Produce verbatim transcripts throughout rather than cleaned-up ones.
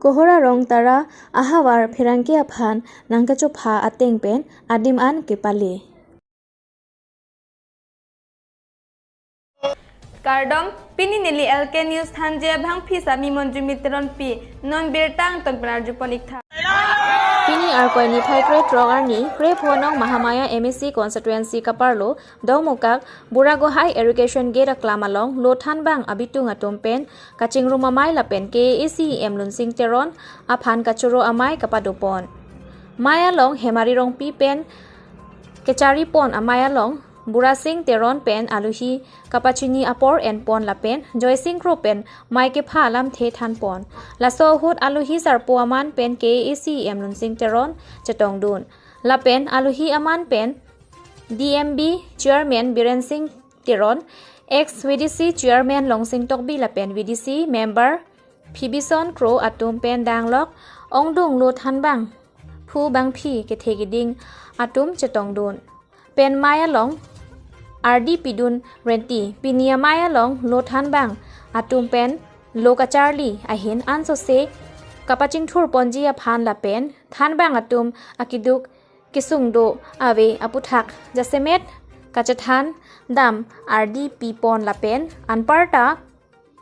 Kohora Rongtara ahavar pherangke aphan nangkachopha ateng pen adim an kepale. Kardom, pini neli L K News thanji abangpi sami Monjumi Teronpi, non birta angton pen arjupon ik tha. Pini Arkoi niphai krethrok arni, krepho nong Mahamaya M A C constituency kaparlo, Dongmukak, Buragohai Irrigation Gate aklam along, lo thanbang abitung atum pen kachingrum amei lapen K A A C E M Lunsing Teron aphan kachoro amei kapadopon. Mei along Hemari Rongpi pen kecharipon amei along, Burasing Teron pen aluhi kapachini apor enpon lapen Joysing Kro pen mei kepha alamthe thanpon. Laso ahut aluhi sarpo aman pen K A A C E M Lunsing Teron chetongdun. Lapen aluhi aman pen D M B Chairman Biren Singh Teron, ex V D C Chairman Longsing Tokbi lapen V D C member Phibison Kro atum pen danglok ongdung lo thanbang phu bangpi kethe keding atum chetongdun. Pen mei along ardi pidun renti, pini amei along lo thanbang atum pen lo kacharli ahin ansose kapachingthurponji aphan lapen thanbang atum akeduk kesung do ave aputhak jasemet kachethan dam ardi pipon lapen anparta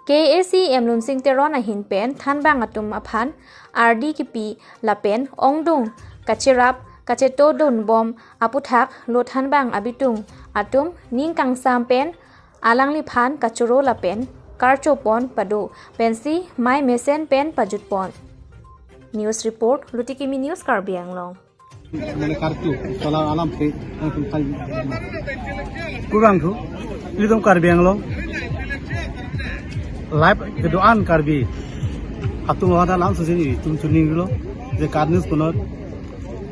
K A A C E M Lunsing Teron ahin pen thanbang atum aphan ardi kepi lapen ongdung kacherap kachetodun bom aputhak lo thanbang abitung atum ning kangsam pen alangliphan kachoro lapen karchopon pado pensi mei mesen pen pajutpon. News report, Lutikimi News, Karbi Anglong. মানে কাৰ্ফিউ চলাৰ আলামতহে, kurvangthu, ilitum Karbi Anglong live kedo-an Karbi atum lahai langsose nelitum choninglo, je Karbi News konot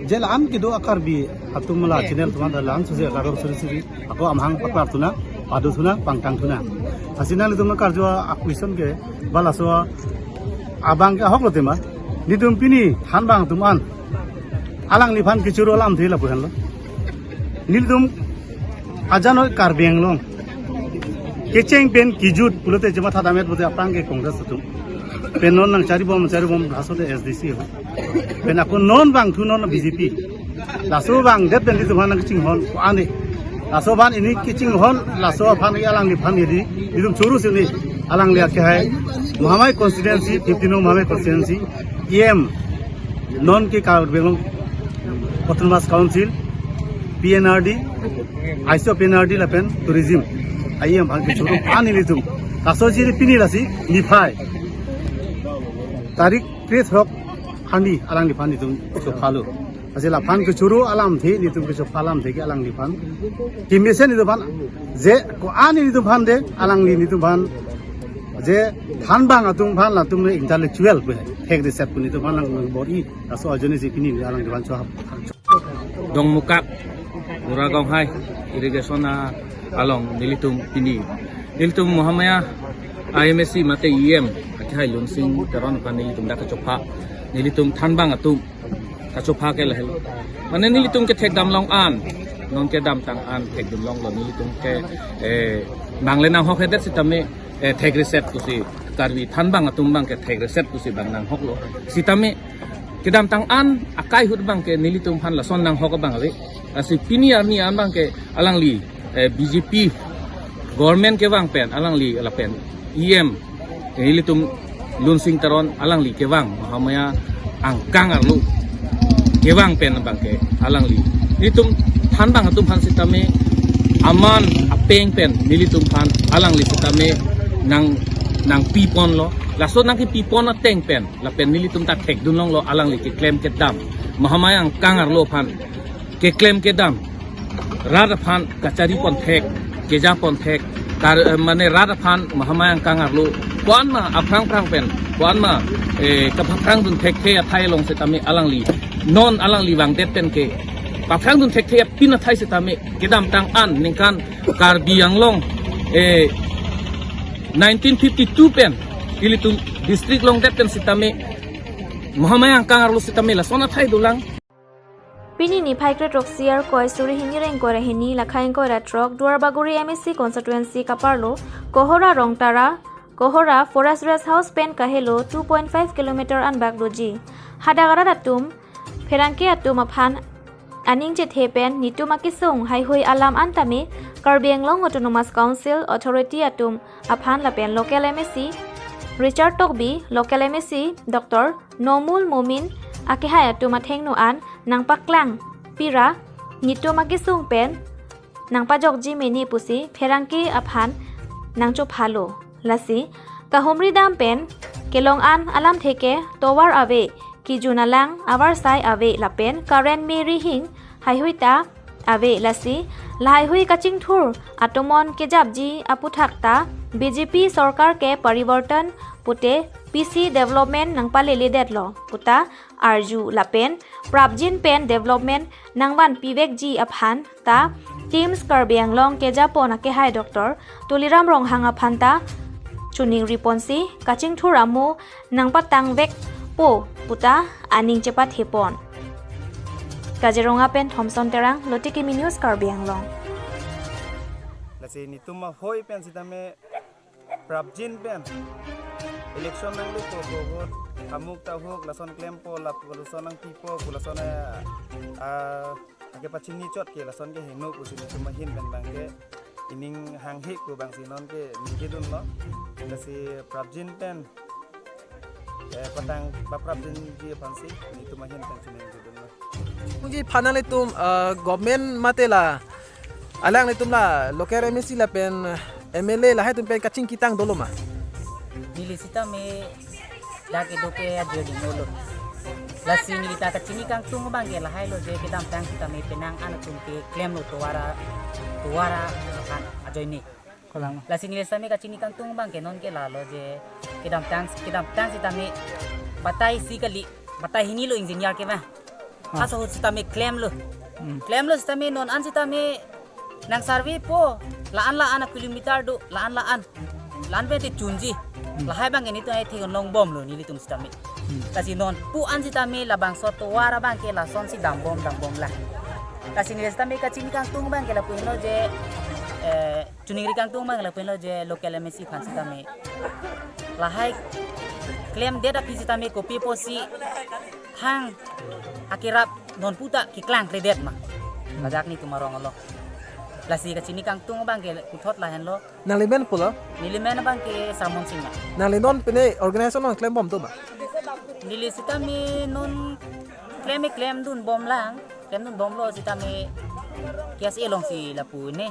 je la-an kedo a-Karbi atum la channel atum lahai langsose akardom suri suri ako amahang paklarthu nang, padothu nang, pangtangthu nang. Lasi nanglitum karju a-question ke ba laso abang ke ahok lo tema. Nelitum pini thanbang atum an alangliphan kechoro alamthe lapu henlo. Nelitum ajanoi Karbi Anglong kecheng pen kejut pulote chema thadamet pulote aphrang ke Congress atum. Pen non nangcharibom, charibom laso de S D C ho. Pen ako non vangthu non B J P. Laso vangdet pen nelitum aphan nangchinghon ko-an ne. Laso aphan ili kachinghon, laso aphan ke alangliphan ili nelitum choro si ne. Alangli akehai Mahamaya constituency, fifteen Mahamaya constituency, E M, non ke Karbi Anglong Autonomous Council, P N R D, I C P N R D lapen tourism, E M aphan kechoro ani nelitum. Laso jiri pini lasi niphai tarik krethrok arni alangliphan nelitum chophalo. Lasi laphan kechoro alamthe, nelitum kechopha alamthe ke alangliphan kemesen nelitum aphan je ko-an nelitum aphan de, alangli nelitum aphan je thanbang atum aphan latum ne intellectual pu thek reset pu nelitum aphan lang bor-i, laso ajoine si pini alangliphan chohap. Dongmukak, Buragonghai irrigation a along nelitum pini, nelitum Mahamaya I M A C mate E M akehai Lunsing Teron aphan nelitum dak kachopha, nelitum thanbang atum kachopha ke lahelo. Mane nelitum kethekdam long an, non kedamtang an thekdun longlo, nelitum ke, eh, nangle nanghokhedet sitame, eh, thek reset pusi, Karbi thanbang atum abang ke thek reset pusi abang nanghoklo. Sitame kedamtang an akai ahut abang ke nelitum aphan lason nanghok abang ave. Lasi pini arni an abang ke alangli, eh, B J P government kevang pen alangli lapen E M, eh, ilitum Lunsing Teron alangli kevang Mahamaya angkang arlo kevang pen abang ke alangli nelitum thanbang atum aphan sitame aman apeng pen nelitum aphan alangli sitame nang, nangpiponlo. Laso nangkepipon ateng pen lapen nelitum ta thekdun longlo alangli keklem kedam, Mahamaya angkang arlo aphan keklem kedam, rat aphan kacharipon thek, kejapon thek, kar, eh, mane rat aphan Mahamaya angkang arlo ko-an ma aphrang phrang pen, ko-an ma, eh, kapaphrangdun thekthe athai along sitame alangli, non alangli vangdet pen ke paphrangdun thekthe apin athai sitame kedamtang an ningkan Karbi Anglong, eh, nineteen fifty-two pen ilitum district longdet pen sitame Mahamaya angkang arlo sitame lason athai dolang. Pini niphai krethrok-si Arkoi suri hini ingkoi ra hini, lakhai ingkoi ra throk, Duarbagori M A C constituency kaparlo, Kohora Rongtara Kohora Forest Rest House pen kahelo two point five kilometer anbak doji. Hadak arat atum pherangke atum aphan aning chethe pen nitum akesung haihui alam an tame Karbi Anglong Autonomous Council authority atum aphan lapen local M A C Richard Tokbi, local M A C Doctor Nomul Momin akehai atum athengno an nangpaklang pira nitum akesung pen nangpajokji mene pusi pherangke aphan nangchophalo. Lasi kahumri dam pen kelong an alamthe ke tovar ave, kijun alang avarsai ave lapen current me rihing haihui ta ave. Lasi lahaihui kachingthur atomon kejapji aputhak ta B J P sorkar ke parivartan pute P C development nangpaleledetlo puta arju lapen prapjin pen development nangvanpivekji aphan ta Teams Karbi Anglong kejapon akehai Doctor Tuliram Ronghang aphan ta choningri ponsi kachingthur amo nangpatangvekpo puta aning chepathepon. Kaziranga pen Thomson Terang, Lotiki News, Karbi Anglong. Lasi nitum ahoi pen sitame prapjin pen election nanglupo, ko vote amuk tahuk lason klempo, lap lason nangpipo, ko lason, eh, ah, ake pachini chot ke lason ke heno pusi nitum ahin pen bang ke ining hanghe ko bang si non ke ningjedunlo. Lasi prapjin pen, eh, patang paprapjinji aphansi nitum ahin pen chiningjedunlo. Ji phan nanglitum, eh, government mate la alanglitum la local M A C lapen M L A lahai atum pen kachingki tang dolo ma? Neli sitame dak kedo ke ajo dinglo. Lasi neli ta kachini kangtung bang ke lahai lo je kedamtang sitame penang an atum ke klemlo tovar a, tovar a kan ajoine. Lasi neli sitame kachini kangtung bang ke non ke lalo je kedamtang kedamtang sitame batai isi kali, batai hini lo engineer ke bang. Aso ahut sitame klemlo. Klemlo sitame non an sitame nang survey po la-an la-an a kilometer do, la-an la-an. La-an pen te chunji. Lahai bang ke nitum ai thek longbomlo nelitum sitame. Lasi non pu an sitame labangso tovar abang ke lasonsi dambom dambom lang. Lasi neli sitame kachini kangtung bang ke lapu henlo je, eh, choningri kangtung bang ke lapu henlo je local M A C aphan sitame lahai klemdet aphi sitame kopi pusi thang akerap non puta keklangkledet ma. Ladak nitum arong alo. Lasi kachini kangtung bang ke puthot lahenlo. Nangli men pulo? Neli men bang ke Sermon Singma. Nangli non pine organization non klembom do ma? Neli sitame non klem klemdunbom lang, klemdunbomlo sitame K S A alongsi lapu ne.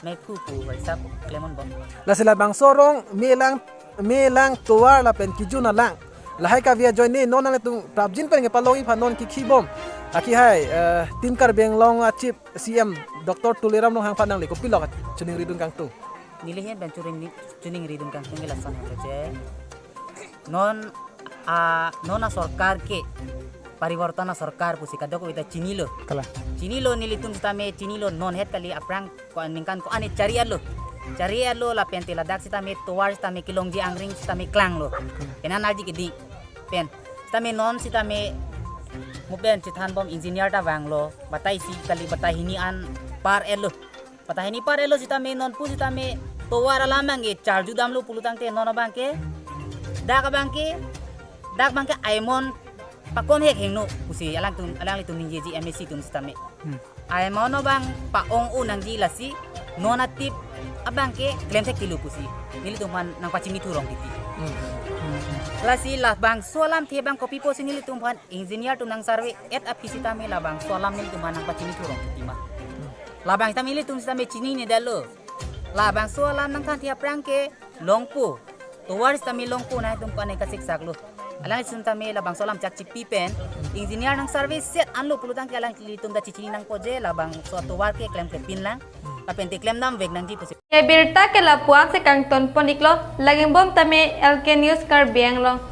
Mephu pu waisa pu klemdunbom. Lasi labangso arong melang melang tovar lapen kijun alang lahai kave ajoine non nanglitum prapjin pen kepalongji aphan non kikhibom akehai, eh, Team Karbi Anglong a Chief C M Doctor Tuliram Ronghang aphan nangli kopilo choningridun kangtung? Neli ahin pen choningri choningridun kangtung ke lason henlo je non a non a sorkar ke parivartan a sorkar pusi kadokave ta chinilo. Kalang. Chinilo nelitum sitame chinilo non het kali aphrang ko ningkan ko-an ne chari arlo. Chari arlo lapen te ladak sitame tovar sitame kelongji angring sitame klanglo. Penang arji kedi pen. Sitame non sitame mo pen chethanbom engineer ta vanglo. Batai isi kali batai hini an par arlo. Batai hini par arlo sitame non pu sitame tovar alam bang ke charju damlo pulo tangte non abang ke dak abang ke dak abang ke aimon pakon hek hengno pusi alangtum alanglitum ningjeji M A C atum sitame. Aimon abang pa-ong-o nangji lasi non atip abang ke klemthek tilo pusi nelitum aphan nangpachini thurong titi. Lasi labangso alamthe abang kopi pusi nelitum aphan engineer atum nang survey et aphi sitame labangso alam nelitum aphan nangpachini thurong titi ma. Labang sitame ilitum sitame chininedetlo. Labangso alam nangthan thia aphrang ke longpo. Tovar sitame longpo nangtum ko-an ne kasiksak lo. Alang sitame labangso alam chakchipi pen engineer nang survey set anlo pulo tangte alanglitum ta chichini nangpo je labangso tovar ke klemklepin lang. Lapen te klemdamvek nangji pusi. Abirta ke lapu-an si kangtonpon iklo, lagingbom tame L K News Karbi Anglong.